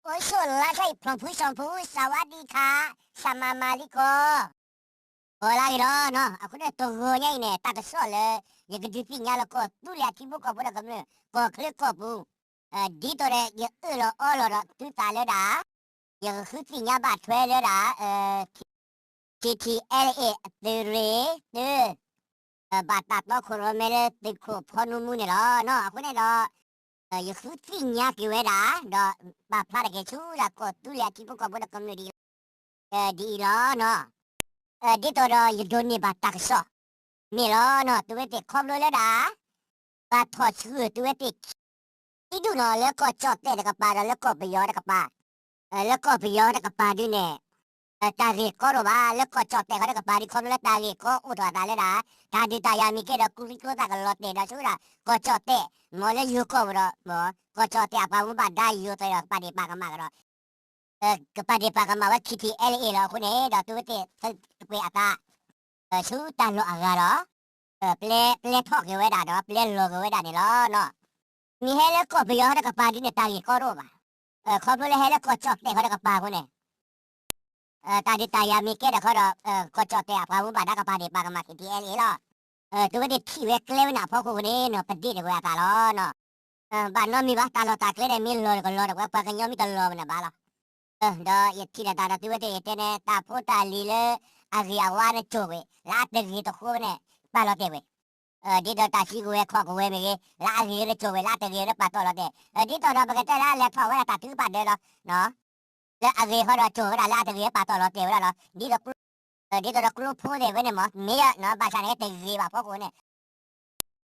အိၣ်ဆိၣ်လါဆၢအံၤ ဖျီၣ်ဖူ စီၣ်ဖူ စဝါဒံခါ ဆၢမၤမၤလံကီး ကီးလၢဂ့ၤလီၤနီၤ. အဃိန့ၣ် တဂီၤညါအံၤန့ၣ် တၢ်ကစီၣ်လၢ ယကဒုးသ့ၣ်ညါလီၤကီၢ်သူလ့ၤအထံဖိကီၢ်ဖိဒီးကမျၢၢ် ကီၢ်ချၢကီၢ်ပူၤ ဒ်သိးဒီး ယအၢၣ်လီၤအီလီၤဒီးသုသးလၢဒၣ် ယကဃုသ့ၣ်ညါဘၣ်ထွဲလၢဒၣ် KTLA အသုးရ့ၣ်သု ဘၣ်တၢ်တီခိၣ်ရိၣ်မဲလၢသုးခိၣ်ဖီနူမူန့ၣ်လီၤ. အဃိန့ၣ်ဒီး ယဃုသ့ၣ်ညါက့ၤဝဲဒၣ် ဒီးပာ်ဖျါတက့ၢ်ဆူဒၣ်ကီၢ်သူလ့ၤအထံဖိကီၢ်ဖိဒီးကမျၢၢ်ဒ်အံၤလီၤ. ဒ်အံၤလီၤနီၤ. ဒ်သိးဒီးယဒိးန့ၢ်ဘၣ်တၢ်ကစီၣ် မ့ၢ်လီၤနီၤ. သုဝဲသ့ၣ်ခီဖျိလၢဒၣ် ပှၤထီၣ်ဆှၢသုဝဲသ့ၣ် ခံဒူၣ်နီၤ လၢကီၢ်ကၠီၣ်တဲၣ်တကပၤဒီးလၢကီၢ်ပယီၤတကပၤ, လၢကီၢ်ပယီၤတကပၤဒုန့ၣ် တၢ်ဂ့ၢ်ကီဒိၣ်ဘၣ်, လၢကီၢ်ကၠီၣ်တဲၣ်ဃီတကပၤဒု ခီဖျိလၢတၢ်ဂ့ၢ်ကီအိၣ်ထီၣ်အသးလၢဒၣ် တၢ်ဒုးတၢ်ယၤမ့ၢ်ကဲဒီး ကူၣ်သံကျိသးကလီၤတဲာ်ဒီးဆူဒၣ် ကီၢ်ကၠီၣ်တဲၣ် မ်လၢယိၤကီၢ်ပူၤဒီး ကီၢ်ကၠီၣ်တဲၣ်အပှၤမူဘၣ်ဒါယိၤသးဒီးကပာ်ဒ့ၣ်ပာ်ကမၣ်ကဒီး ကပာ်ဒ့ၣ်ပာ်ကမၣ်ဝဲ KTLA လီၤ. အဃိန့ၣ်ဒီး သုဝဲသ့ၣ်သကွဲးအသး ဆူတၢ်လီၢ်အဂၤဒီး ပျဲထီၣ်က့ၤဝဲဒၣ်ဒီး ပျဲလီၤက့ၤဝဲဒၣ်န့ၣ်လီၤ. မ့ၢ်ဟဲလၢကီၢ်ပယီၤတကပၤဒုန့ၣ် တၢ်ဂ့ၢ်ကီတအိၣ်ဘၣ်. ခီဖျိလၢဟဲလၢကီၢ်ကၠီၣ်တဲၣ်ဃီတကပၤအဃိန့ၣ် တၢ်ဒုးတၢ်ယၤမ့ၢ်ကဲဒီးခီဒီး ကီၢ်ကၠီၣ်တဲၣ်အပှၤမူဘၣ်ဒါကပာ်ဒ့ၣ်ပာ်ကမၣ် KTLA လီၤ. သုဝဲသ့ၣ်ထံၣ်ဝဲကျဲဝဲန့ၣ်အဖီခိၣ်န့ၣ်နီၤ ပဒ့ၣ်တဝဲအသးလီၤ. ဘၣ်နီတမံၤဘၣ် တၢ်လီၢ်တၢ်ကျဲဒီးမ့ၢ်လီၤတကလီၤဒီး ပှၤကညီမ့ၢ်တလီၤဘၣ်န့ၣ်ဘၣ်လီၤ. ဒီးယထံၣ်လိာ်သးဒီးသုဝဲသ့ၣ်ယတဲန့ၣ် တၢ်ဖိတၢ်လံၤလၢအဂ့ၤအဝါန့ၣ်ကၠိၤကွံာ် လၢအတဂ့ၤတဃိန့ၣ် ပာ်လီၤတဲာ်ကွံာ် ဒ်သိးတၢ်သံကွံာ်ဝဲခီၣ်ကွံာ်ဝဲမ့ၢ်ဂ့ၤ လၢအဂ့ၤန့ၣ်ကၠိၤကွံာ် လၢအတဂ့ၤန့ၣ်ပာ်တီၢ်လီၤတဲာ် ဒ်သိးဒီးပကတဲလၢအလဲၤထီၣ်ဝဲဒၣ်တၢ်ထုကဖၣ်ဒၢလီၤ. လၢအဂ့ၤဃီဒီးကၠိၤဝဲဒၣ် လၢအတဂ့ၤပာ်တီၢ်လီၤတဲာ်ဝဲဒၣ်လီၤ. ဒ်သိး ဒ်သိးဒီးကျိဖိသ့ၣ်ဝဲန့ၣ်မ့ၢ် မ့ၢ်ယနီၤ ဘၣ်ဆၣ်န့ၣ်တဂ့ၤဘၣ်ဖီခိၣ်န့ၣ်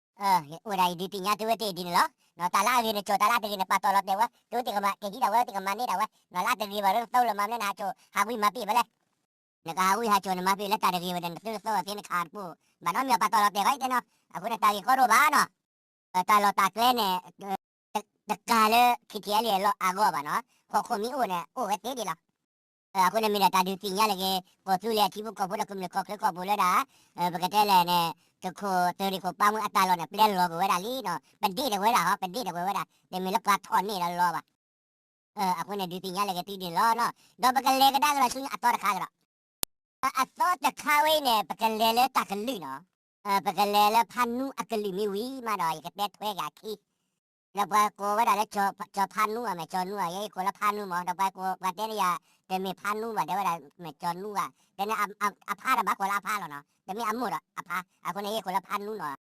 အိၣ်ဒၣ်အံၤဒုးသ့ၣ်ညါသုဝဲသ့ၣ်ဒ်န့ၣ်လီၤ. တၢ်လၢအဂ့ၤန့ၣ်ကၠိၤ တၢ်လၢအတဂ့ၤန့ၣ်ပာ်တီၢ်လီၤတဲာ်ဝဲ သုဝဲသ့ၣ်ကမၤကဟံးဒၣ်ဝဲသ့ၣ်ကမၤန့ၢ်ဒၣ်ဝဲ လၢအတဂ့ၤဘၣ်လၢနသိလီၤမၤမနုၤနဟးကၠိၤ ဟးဝံၤမၤပ့ၢ်ဝဲလဲၣ်. နကဟးဝံၤဟးကၠိၤန့ၣ်မၤပ့ၢ်လၢတၢ်တဂ့ၤဝဲဒီး နသုတသိအီၤသ့နခးတပူၤ ဘၣ်နီတမံၤပာ်တီၢ်လီၤတဲာ်ဃီတဲနီၤ အဃိန့ၣ်တၢ်ဂ့ၢ်ကီဒိၣ်ဘၣ်နီၤ. တၢ်လီၢ်တၢ်ကျဲန့ၣ် တကးလၢ KTLA လီၤအဂီၢ်ဘၣ်နီၤ ဟီၣ်ခိၣ်မ့ၢ်အိၣ်န့ၣ် အိၣ်ဝဲသ့ဒ်လီၤ. အဃိန့ၣ်မ့ၢ်ဒီးတၢ်ဒုးသ့ၣ်ညါလၢက့ၤ ကီၢ်သူလ့ၤအထံဖိကီၢ်ဖိဒီးကမျၢၢ်ကီၢ်ချၢကီၢ်ပူၤလၢဒၣ် ပကတဲလဲၣ်န့ၣ် သုးခိၣ်သုးရ့ၣ်ခိၣ်ပၢ်မူအတၢ်လီၢ်န့ၣ် ပျဲလီၤကွံာ်ဝဲဒၣ်လံနီၤ ပဒ့ၣ်တဝဲဒၣ်ဟီ ပဒ့ၣ်တဝဲဝဲဒၣ် တမ့ၢ်လၢပှၤထီၣ်န့ၢ်ဒီးလီၤဘၣ်. အဃိန့ၣ်ဒုးသ့ၣ်ညါလၢက့ၤသုဒ်န့ၣ်လီၤနီၤ ဒီးပကလဲၤကဒါကဒီးဆူအသီတခါကဒီး အသီတခါဝဲအံၤန့ၣ် ပကလဲၤလၢတၢ်ကလုၢ်နီၤ ပကလဲၤလၢဖါနူအကလုၢ်မ့ၢ်ဝံၤမးဒီး ယကတဲထွဲက့ၤအခံ ဒီးပှၤကိးဝဲဒၣ်လၢ ကၠီၤဖါနူဘၣ် မ့ၢ်ကၠီၤနူဘၣ် ယဲယကိးလၢဖါနူမး ဒီးပှၤကိး ပှၤတဲန့ၢ်ယၤ တမ့ၢ်ဖါနူဘၣ် တဲဝဲဒၣ် မ့ၢ်ကၠီၤနူဘၣ် တဲန့ၣ် အဖါတဘၣ်ကိးလၢအဖါလီၤနီၤ တမ့ၢ်အမိၢ်ဒီးအဖါ အဃိန့ၣ် ယဲယကိးလၢဖါနူနီၤ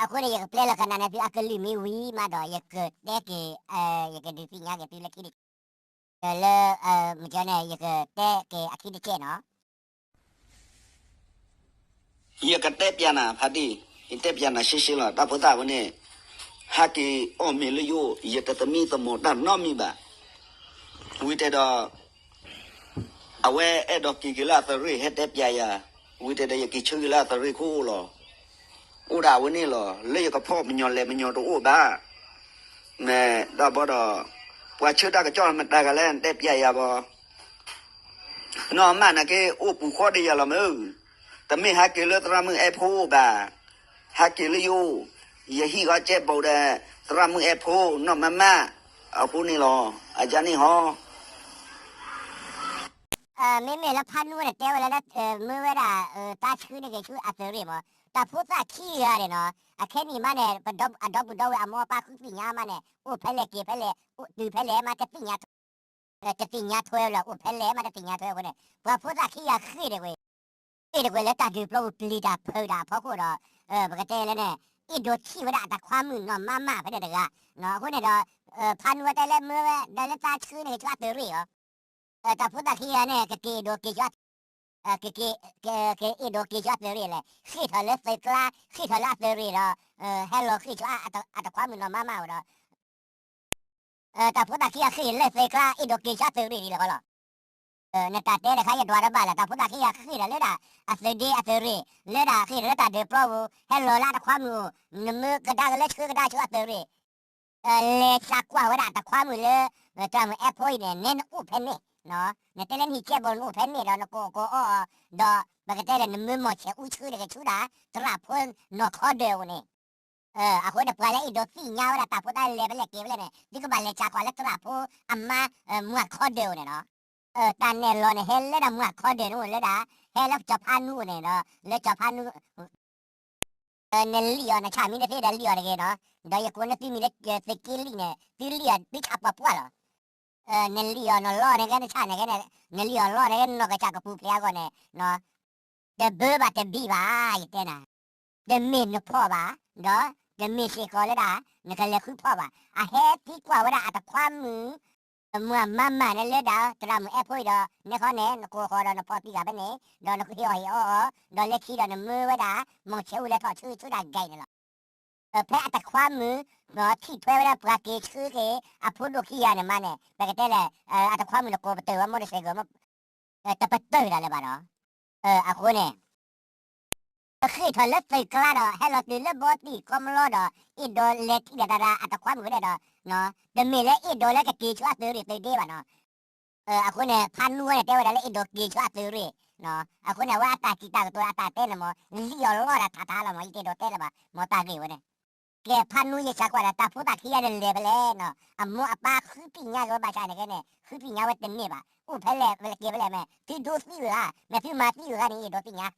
အဃိန့ၣ် ယကပျဲလီၤကနၣ်န့ၢ်သုအကလုၢ်မ့ၢ်ဝံၤမးဒီး ယကတဲက့ၤ ယကဒုးသ့ၣ်ညါက့ၤသုလၢခံတကဲး လၢ မ့ၢ်ကၠီၤန့ၣ် ယကတဲက့ၤအခံတကဲးနီၤ ယကတဲပျးနၤ ဖါတံၢ်, ယတဲပျးနၤရှဲရှဲလီၤ. တၢ်ဖိသၣ်ဝဲန့ၣ် ဟဲက့ၤအီၣ်မ့ၤလၢယအိၣ် ယတသမံသမိးတၢ်နီတမံၤဘၣ်. ဝံၤတဲဒီး အဝဲအဲၣ်ဒိးက့ၤက့ၤလၢအသုးရ့ၣ် ဟဲတဲပျးယၤ, ဝံၤတဲဒီး ယက့ၤဆၢက့ၤလၢအသုးရ့ၣ်ခိၣ်အိၣ်လီၤ. အိၣ်ဒၣ်ဝဲန့ၣ်လီၤ. လၢယကဖီၣ်ပညီလဲၤပညီတအိၣ်ဘၣ်. မ့ၢ်ဒီးဘၣ်ဒီး ပှၤဆၢတၢ်ကစီၣ်မတၤဂၤလဲၣ် တဲပျးယၤဘၣ် နီၢ်မးနက့ အိၣ်ပူၤဃီဒီးယၤလီၤမ့ၢ်, တမ့ၢ်ဟဲက့ၤလၢသရၣ်မုၣ်အဲၣ်ဖိအိၣ်ဘၣ်, ဟဲက့ၤလၢယအိၣ်, ယဟံၣ်ဃီကဲဘိးဒီး သရၣ်မုၣ်အဲၣ်ဖိ နီၢ်မးမး, အဃိန့ၣ်လီၤ, အယါန့ၣ်ဟီ. မ့မ့ၢ်လၢဖါနူန့ၣ် တဲဝဲလၢ မ့ၢ်ဝဲဒၣ် တၢ်ဆှၢန့ၢ်က့ၤဆူအသုးရ့ၣ်မး, တၢ်ဖိသၣ်ခံဂၤန့ၣ်နီၤ, အခဲနံၣ်မးန့ၣ် ပဒီပုၢ်ဒီဝဲၢ်အမိၢ်အပၢ်ဃုသ့ၣ်ညါမးန့ၣ် အိၣ်ဖဲလဲၣ်က့ၤဖဲလဲၣ် အိၣ်တုၤဖဲလဲၣ်မး တသ့ၣ်ညါ တသ့ၣ်ညါထွဲလၢ အိၣ်ဖဲလဲၣ်မး တသ့ၣ်ညါထွဲအဃိန့ၣ် ပှၤဖိသၣ်ခံဂၤဃ့ၢ်တကွံာ်, ဃ့ၢ်တကွံာ်လၢတၢ်ဒုးပျီပူၤပျံၤတၢ်ဖုးတၢ်အဖီခိၣ်ဒီး ပကတဲလဲၣ်န့ၣ် အဲၣ်ဒိးထံၣ်ဝဲဒၣ်အတခွါမုၣ်နီၢ်မးမးဖဲန့ၣ်တဂၤ, အဃိန့ၣ်ဒီး ဖါနူဝဲတဲလၢမ့ၢ်ဝဲဒီးလၢသးဆှၢန့ၢ်က့ၤဆူအသုးရ့ၣ်လီၤ. တၢ်ဖိသၣ်ခံဂၤန့ၣ် ကက့ၤအဲၣ်ဒိးက့ၤဆူ ကအဲၣ်ဒိးက့ၤဆူအသုးရ့ၣ်လဲၣ်, ဃ့ၢ်ထီၣ်လၢသုးကျါ, ဃ့ၢ်ထီၣ်လၢအသုးရ့ၣ်ဒီး ဟဲလီၤဃ့ၢ်ဆူအတခွါမုၣ်နီၢ်မးမးဝဲဒီး တၢ်ဖိသၣ်ခံဂၤဃ့ၢ်လၢသုးကျါ အဲၣ်ဒိးက့ၤဆူအသုးရ့ၣ်ဒ်လဲၣ်ဃီလီၤ. နတၢ်တဲတခါယဒွးတဘၣ်လၢ တၢ်ဖိသၣ်ခံဂၤဃ့ၢ်ဒီးလၢဒၣ် အသုးဒ့အသုးရ့ၣ် လၢဒၣ်ဃ့ၢ်ဒီးလၢတၢ်ဒုးပျီပူၤ ဟဲလီၤလၢအတခွါမုၣ်အိၣ်, နမ့ၢ်ကဒါက့ၤလၢဆှၢကဒါဆူအသုးရ့ၣ် လဲၤသံကွၢ်ဝဲဒၣ်တခွါမုၣ်လၢ သရၣ်မုၣ်အဲၣ်ဖိအံၤန့ၣ် နဲနအိၣ်ဖဲန့ၣ်, နတဲလၢနဟံၣ်ကဲဘိးနအိၣ်ဖဲန့ၣ်ဒီး နကိးကိးအီၣ်အီၤ, ဒီးပကတဲလၢနမ့ၢ်မီၢ်ဆဲးအူဆှၢတဂ့ၤဆူဒၣ် သရၣ်ဖိနီၢ်ခီဒၢးအအိၣ်န့ၣ် အဃိန့ၣ် ပှၤလၢအဲၣ်ဒိးသ့ၣ်ညါဝဲဒၣ်တၢ်ဖိသၣ်လဲၤဖဲလဲၣ်က့ၤဖဲလဲၣ်န့ၣ် သုကဘၣ်လဲၤစးကွၢ်လၢသရၣ်ဖိအမါ မွၤခီဒၢးအိၣ်န့ၣ်နီၤ. တၢ်နဲၣ်လီၤန့ၣ် ဟဲလၢဒၣ်မွၤခီဒၢးန့ၣ်အိၣ်လၢဒၣ် ဟဲလၢကၠီၤဖးနူအိၣ်န့ၣ်ဒီး လၢကၠီၤဖးနူ နလံၣ်အီၤ နဆၣ်မံတသ့ဒီးလံၣ်အီၤတဂ့ၤနီၤ. ဒီးယကိးန့ၢ်သုမံၤလၢသုးက့လံၣ်န့ၣ် သုလံၣ်အီၤသုဆၣ်ပှၢ်ပှၢ်လီၤ. နလံၣ်အီၤနလီၢ်န့ၣ်ကဲ နဆၣ်န့ၣ်ကဲန့ၣ် နလံၣ်အီၤလီၢ်န့ၣ်ကဲ နီၢ်ကစၢ်ကပူၤဖျဲးအဂီၢ်န့ၣ် တဘၢဘၣ်တဘံၣ်ဘၣ် ယတဲနၤ, တမ့ၢ်နဖီၣ်ဘၣ်, ဒီးတမ့ၢ်စ့ၢ်ကီးလၢဒၣ် နကလဲၤဃုဖီၣ်ဘၣ်. အဟဲသံကွၢ်ဝဲဒၣ်အတခွါမုၣ် မွၤမၤမၢ်န့ၣ်လၢဒၣ် သရၣ်မုၣ်အဲၣ်ဖိအံၤဒီး နဲဃီန့ၣ် နကိးဃီၤဒီးနဖီၣ်သံဂၤဖဲန့ၣ် ဒီးနကဟ့ၣ်အီၣ်ဟ့ၣ်အီအီၤ ဒီးလၢခံဒီးနမၢဝဲဒၣ် မီၤဆဲးအူလၢထီၣ်ဆၢဆၢဒၣ်ဂဲၤန့ၣ်လီၤ. ဖဲအတခွါမုၣ် ထံၣ်ထွဲဝဲဒၣ်ပှၤက့ၤဆှၢက့ၤ အဖိဒိၣ်ခံဂၤန့ၣ်မးန့ၣ် ပကတဲလဲၣ် အတခွါမုၣ်န့ၣ်ကိးပတုာ်ဝဲ မိၢ်တစဲးကီး တပတုာ်ဒၣ်လၢၤဘၣ်ဒီး အဃိန့ၣ် ပဃ့ၢ်ထီၣ်လၢသုးကျါဒီး ဟဲလီၤတုၤလၢဘီတံၢ်ကီမလီဒီး အဲၣ်ဒိးလဲၤထံၣ်ဒီးတၢ်အတခွါမုၣ်ဝဲဒၣ်ဒီး တမ့ၢ်လၢအဲၣ်ဒိးလၢကက့ၤဆူအသုးရ့ၣ်သုးဒ့ဘၣ်နီၤ. အဃိန့ၣ် ဖးနူဝဲန့ၣ် တဲဝဲဒၣ်လၢအဲၣ်ဒိးက့ၤဆူအသုးရ့ၣ်, အဃိန့ၣ် အဝဲအတၢ်စံးတၢ်ကတိၤအတၢ်တဲန့ၣ်မ့ၢ် လံၣ်အီၤလီၢ်ဒီးထးထးလီၤမ့ၢ် ယတအဲၣ်ဒိးတဲလၢၤဘၣ် မ့ၢ်တၢ်ဂ့ၢ်ဝဲန့ၣ် ကဲဖးနူယစးကွၢ်ဒီး တၢ်ဖိသၣ်ခံဂၤန့ၣ်လဲၤဖဲလဲၣ်နီၤ, အမိၢ်အပၢ်ဃုသ့ၣ်ညါက့ၤဝဲဘၣ်ဆၣ်န့ၣ်ကဲန့ၣ် ဃုသ့ၣ်ညါဝဲတန့ၢ်ဘၣ်, အိၣ်ဖဲလဲၣ် ဖဲလဲၣ်က့ၤဖဲလဲၣ်မ့ၢ် သုဒိသံဝဲဧါ, မ့ၢ်သုမၤသံဝဲဧါန့ၣ် ယအဲၣ်ဒိးသ့ၣ်ညါ.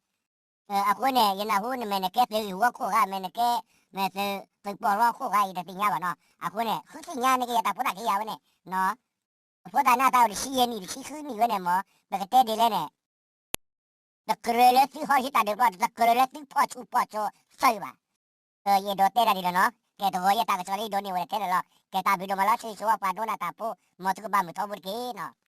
အဃိန့ၣ် ယနၢ်ဟူန့ၣ်မ့ၢ်နကဲသုးဂ့ၢ်ဝီခိၣ်ဂၤ မ့ၢ်နကဲ မ့ၢ်သုးပီၢ်လီခိၣ်ဂၤ ယတသ့ၣ်ညါဘၣ်နီၤ, အဃိန့ၣ် ဃုသ့ၣ်ညါန့ၣ်က့ၤယတၢ်ဖိသၣ်ခံဂၤဝဲန့ၣ် အဖိသၣ်န့ၣ်တၢ်အိၣ်တဆံယဲၢ်နံၣ် တဆံဃုနံၣ်ဝဲန့ၣ်မ့ၢ် ပကတဲဒ်လဲၣ်န့ၣ် တကြၢးလၢသုဟီၣ်ဟံးတၢ်ဒုးပျီ တကြၢးလၢသုဖီၣ်ဆူၣ်ဖီၣ်စိးသးဘၣ်. ယအဲၣ်ဒိးတဲဒၣ်ဒ်န့ၣ်နီၤ, ကဲတဂီၤယတၢ်ကစီၣ်လၢယဒိးန့ၢ်ဝဲဒၣ်ထဲန့ၣ်လီၤ. ကဲတၢ်ဘျုးဒိၣ်မးလီၤ ဆၢဂ့ၤဆၢဝါပှၤဒိကနၣ်တၢ်ဖိ မ်သုကဘၣ်မုာ်ထီဘိတက့ၢ်နီၤ.